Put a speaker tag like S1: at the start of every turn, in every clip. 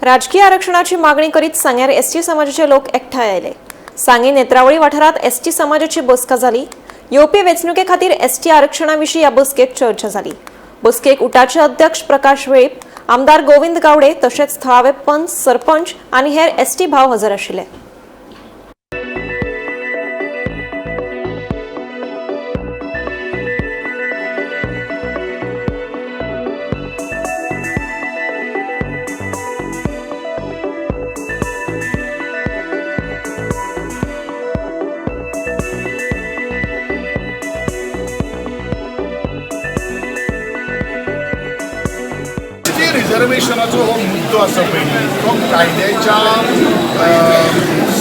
S1: राजकीय आरक्षणाची मागणी करीत सांग्यार एसटी समाजाचे लोक एकठांय आयले. सांगे नेत्रावळी वाठारात एसटी समाजाची बसका जाली. येवपी वेंचणुके खातीर एसटी आरक्षणा विशीं ह्या बसकेत चर्चा जाली. बसकेक उटाचे अध्यक्ष प्रकाश वेळीप, आमदार गोविंद गावडे तशेंच थळावे पंच, सरपंच आनी हेर एसटी भाव हजर आशिल्ले.
S2: जी रिजर्वेशनाचो हो मुद्दो आसा पळय, तो कायद्याच्या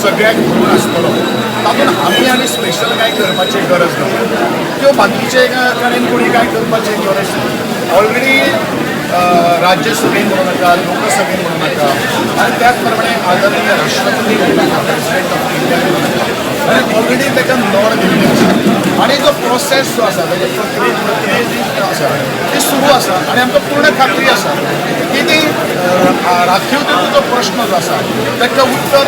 S2: सगळ्याक धरून आसतलो. तातूंत आमी आनी स्पेशल कांय करपाची गरज ना. त्यो बाकीचे कडेन कोणी कांय करपाची गरज ना. ऑलरेडी राज्यसभेन म्हणू नाका, लोकसभेन म्हणू नाका, आनी त्याच प्रमाणे आदरणीय राष्ट्रपती म्हणू नाका, प्रेसिडेंट ऑफ इंडिया म्हणू नाका, आनी ऑलरेडी ताका नॉड दिल्ली आसा. आनी जो प्रोसेस जो आसा, ताजी प्रक्रिया जी आसा ती सुरू आसा. आनी आमकां पूर्ण खात्री आसा की ती राखीवतेचो जो प्रश्न जो आसा ताका उत्तर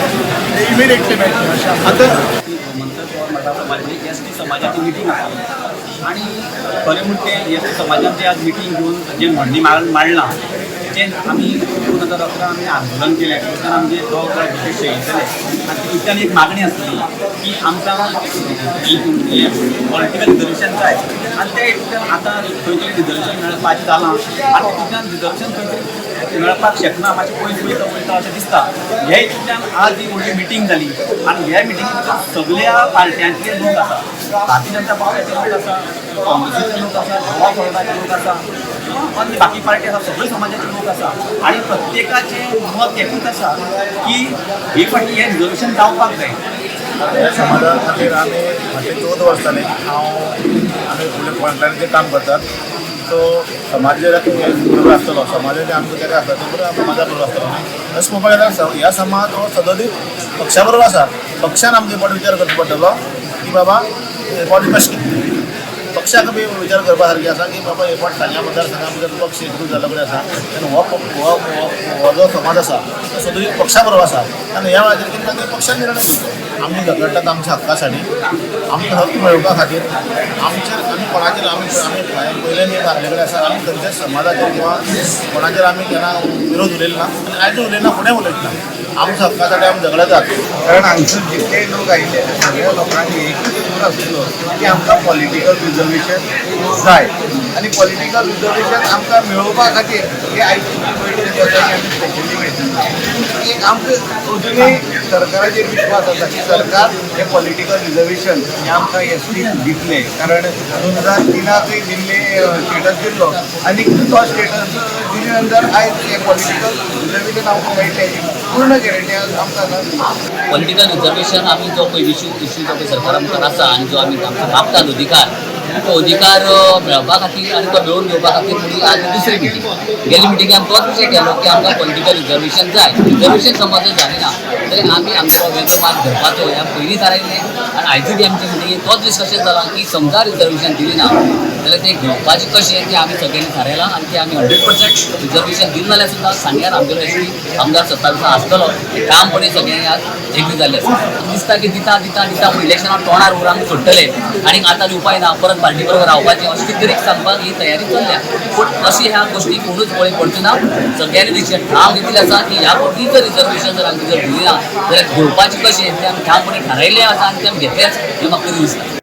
S2: इमिडिएटली मेळटलें अशें आमकां.
S3: आतां
S4: गोमंतक गोवा मराठा समाज म्हणजे एस टी समाजाची मिटींग आसली आनी खरें म्हणटा तें एस टी समाजान जे आज मिटींग घेवन जें म्हणणें मांडलां तें आमी 2011 आमी आंदोलन केलें. तेन्ना आमचे दोग जाण भुरगे शहीद जाले आनी तितूंतल्यान एक मागणी आसली की आमकां पॉलिटिकल रिजर्वेशन जाय. आनी त्या हितूंतल्यान आतां खंय तरी रिजर्वेशन मेळपाचें जालां आनी तितूंतल्यान रिजर्वेशन खंय तरी मेळपाक शकना, मातशें पयस वयता वयता अशें दिसता. ह्या हितूंतल्यान आज ही व्हडली मिटींग जाली आनी ह्या मिटिंगे भितर सगळ्या पार्ट्यांतले लोक आसा. भारतीय जनता पार्टीचे लोक आसा, काँग्रेसीचे लोक आसा, गोवा फॉरवर्डाचे लोक आसा, अन्य बाकी पार्टी आसा, सगळे समाजाचे लोक आसा. आनी प्रत्येकाचें मत एकूच आसा की हे फावटी हें रिजर्वेशन जावपाक जाय.
S3: ह्या समाजा खातीर आमी फाटलीं 14 वर्सां जालीं हांव आमी फुडले फ्रंटलायनाचेर काम करतात. सो समाज जे बरोबर आसतलो, समाजाचे आमकां ताका आसा ते बरोबर समाजा बरोबर आसतलो न्ही. तशें पळोवपाक गेल्यार ह्या समाज हो सदोदीत पक्षा बरोबर आसा. पक्षान आमचे फावट विचार करचो पडटलो की बाबा हे फावट कशें पक्षाक बी विचार करपा सारकी आसा की बाबा हे फावट सांग्या मतदारसंघा भितर पक्ष एकजूट जाल्लो कडेन आसा. आनी हो हो हो जो समाज आसा तो सदोदीत पक्षा बरोबर आसा. आनी ह्या वेळाचेर कितें तांणी पक्षान निर्णय घेवचो. आमी झगडटात आमच्या हक्का साठी, आमचो हक्क मेळोवपा खातीर. आमचेर आमी कोणाचेर आमी आमी पयले बी मारले कडेन आसा. आमी खंयच्याच समाजाचेर किंवा कोणाचेर आमी केन्ना विरोध उलयलो ना आनी आयजूय उलयना, फुडें उलयतना. आमच्या हक्कासाठी आमी झगडतात.
S5: कारण हांगसर जितले लोक आयिल्ले ते सगळ्या लोकांनी एकूच सूर आसलो की आमकां पॉलिटिकल रिजर्वेशन जाय आनी पॉलिटिकल रिजर्वेशन आमकां मेळोवपा खातीर हे आयची जी बैठक जी आसा ती आमी स्पेशली घेतली. एक आमकां अजुनूय सरकाराचेर विश्वास आसा की सरकार हे पॉलिटिकल रिजर्वेशन हे आमकां एस टी दितले. कारण 2003कूय दिल्ले स्टेटस दिल्लो आनी तो स्टेटस दिले नंतर आयज हे पॉलिटिकल रिजर्वेशन आमकां मेळटलें पूर्ण गॅरंटी आमकां आसा.
S6: पॉलिटिकल रिजर्वेशन आमी जो पळय इशू जो पळय सरकारा मुखार आसा आनी जो आमी आमचो मागतात अधिकार, तो अधिकार मेळोवपा खातीर आनी तो मेळोवन घेवपा खातीर म्हणून आज दुसरी मिटींग. गेली मिटिंगे आमी तोच विशय केलो की आमकां पॉलिटिकल रिजर्वेशन जाय. रिजर्वेशन समज जर जालें ना जाल्यार आमी आमचो वेगळो मार्ग धरपाचो हें आमी पयलीं थारायिल्लें. आनी आयजूय बी आमचे मिटिंगेन तोच डिस्कशन जाला की समजा रिजर्वेशन दिलें ना जाल्यार तें घेवपाचें कशें तें आमी सगळ्यांनी थारायलां. आनी तें आमी 100% रिजर्वेशन दिलें जाल्यार सुद्दां सांग्यार आमगेलो एस टी आमदार 27 आसतलो. ठामपणे सगळ्यांनी आज एग्री जाल्लें आसा. दिसता की दिता दिता दिता पूण इलेक्शनाक तोंडार उर आमी सोडटले आनी आतां उपाय ना, परत पार्टी बरोबर रावपाचें अशें कितें तरी सांगपाक ही तयारी चल्ल्या. पूण अशी ह्या गोश्टी कोणूच बळी पडच्यो ना. सगळ्यांनी डिसिजन ठाम घेतिल्लें आसा की ह्या फावटी जर रिजर्वेशन जर आमकां जर दिली ना जाल्यार घेवपाचें कशें तें आमी ठामपणे थारायिल्लें आसा आनी तें आमी घेतलेंच हें म्हाका तरी दिसता.